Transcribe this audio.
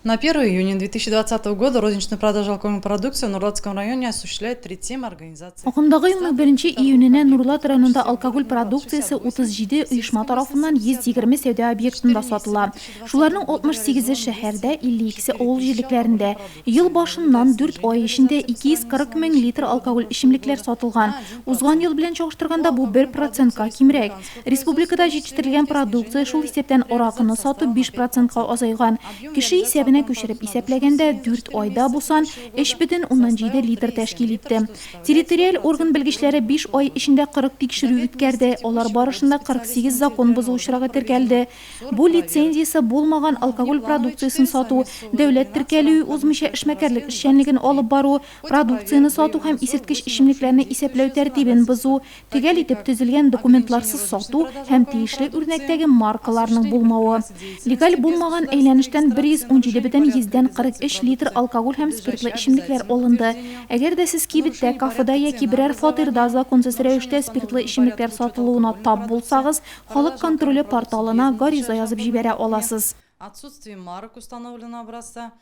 На 1 июня 2020 года розничную продажу алкогольной продукции в Нурлатском районе осуществляет 37 организаций. Агымдагы елның беренче июненә Нурлат районында алкоголь продукциясе 37 оешма тарафыннан 120 сәүдә объектында сатыла. Шуларның 68-е шәһәрдә, 52-се авыл җирлекләрендә. Ел башыннан дүрт ай эчендә 240 мең литр алкоголь эчемлекләр сатылган. Узган ел белән чагыштырганда бу бер процентка кимрәк. Республикада җитештерелгән продукция, шул исәптән аракыны сату 5 процентка азайган. Кеше исәбенә күчереп исәпләгәндә, дүрт айда бу сан 3,7 литр тәшкил итте. Территориаль орган белгечләре биш ай эчендә 40 тикшерү үткәрде, алар барышында 48 закон бозу очрагы теркәлде. Бу лицензиясе булмаган алкоголь продукциясен сату, дәүләт теркәлүе узмыйча эшмәкәрлек эшчәнлеген алып бару, продукцияне сату һәм исерткеч эчемлекләрне исәпләү тәртибен бозу, Төгәл итеп төзелгән документларсыз сату һәм тиешле үрнәктәге маркаларның булмавы. Легаль булмаган әйләнештән 117,43 литр алкоголь һәм спиртлы эчемлекләр алынды. Әгәр дә сез кибеттә, кафеда яки берәр фатирда законсыз рәвештә спиртлы эчемлекләр сатылуына тап булсагыз, Халык контроле порталына гариза язып җибәрә аласыз. Отсутствие марок установленного образца.